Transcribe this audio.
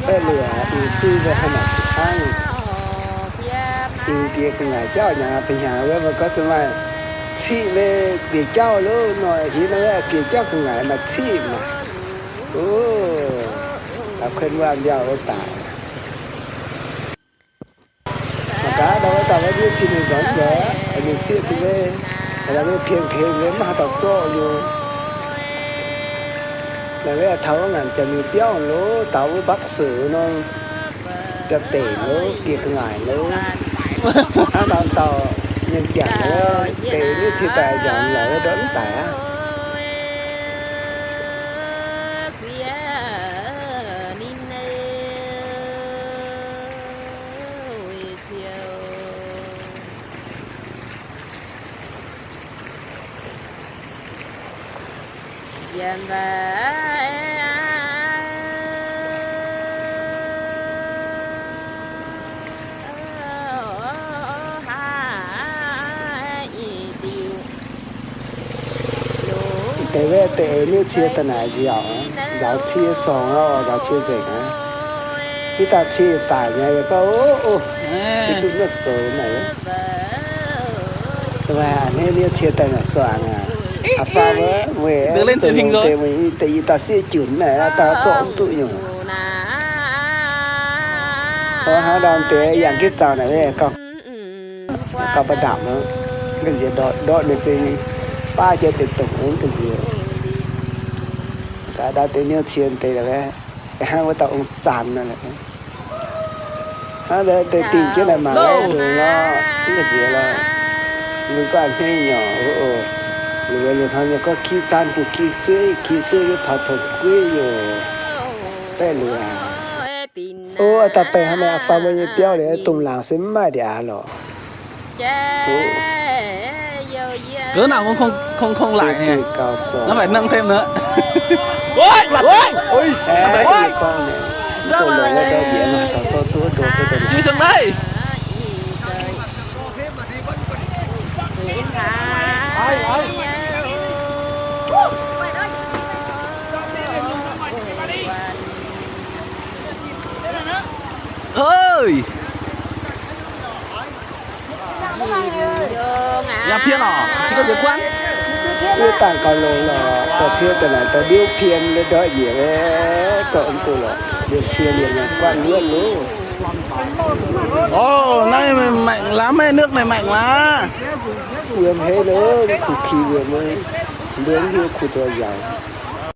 Baeqc luoqc ih suiv mbuo hnangv naaic se hnangv. Ih giex gu'nguaaic jauv nyanc ba'hnyangx wuov, mbuo gorngv zuqc maaih ciqv mbe bieqc jauv lov nor, hiuv nor wuov bieqc jauv gu'nguaaic maaih ciqv maah. Taux kuon wuov mbiauh wuov daaih. Mangc gaax, ndau wuov dauh wuov ndiev cin ninh nzuonx nzengc, ninh sieqv cin mbe, ninh pien kengx mbe maiv haaix dauh zorqv nyei. Naaiv wuov taux wuov ngaanc jaax mingh biauv loz, taux wuov Bắc Sử nor, biauv deic loz, giex gu'nguaaic loz. Hnangv nor dauh mienh jangc wuov, deix ndiev cin daaih nziaauc lorqc wuov ndortv mv daic aqv. Deix wuov deix eix miev cie daaih naaic nziaauc, nzaaux cie sorngc aqv, nzaaux cie nzengc aqv. Hitv daaih cie daic nyei, yie gorngv, o, o, yie duqv miev zoux naaic. Hneiv miev cie daaih naaic suangx aqv. Aa faa wuov, weic zuqc longx deix, weic deix yie daaih sieqv junc naaic, daaih zorqv mv duqv nyungc. Hnangv ndau deix yangh jienv zaux naaic, gauh ba'ndapc, ga'nziex ndortv ninh se baav jienv deix dongc ga'nziex. Gaax ndau deix niouv cie deix, hnangv wuov dauh ong-zanc nor. Hnangv deix dingh jienv naaic mangc longx nor, ga'nziex lorqc. Mbuo guanh hneiv nyei oc. Luoqc luoqc hnoi nyei gorngv ki zaan bun ki sueiv, ki sueiv yiem paux tong gueiv yoc. Baeqv luoqc. O, daaih baengh hnangv naaic, aa faa mbuo nyei biauv liuz, domh laangz se mv maaih ndiangx lorqc. Gov naaic kong kong laic nyei. Naaiv phải nâng thêm nữa. Ôi, ôi. Jui sông đây. Hơi. Yangh pien oc, yie gauh zuqc guanh. Zuov dangh gauh longx lorqc, dorh cie daaih naaic dorh ndiouv pien ndortv njiec, zorqv duqv lorqc, liemh cie liemh guanh wuov loh. Ồ, naaiv mạnh lắm, nước này mạnh lắm. Wuom hei loh, kuh ki wuom, mbuo mv hiuv kuh zoux njaaux.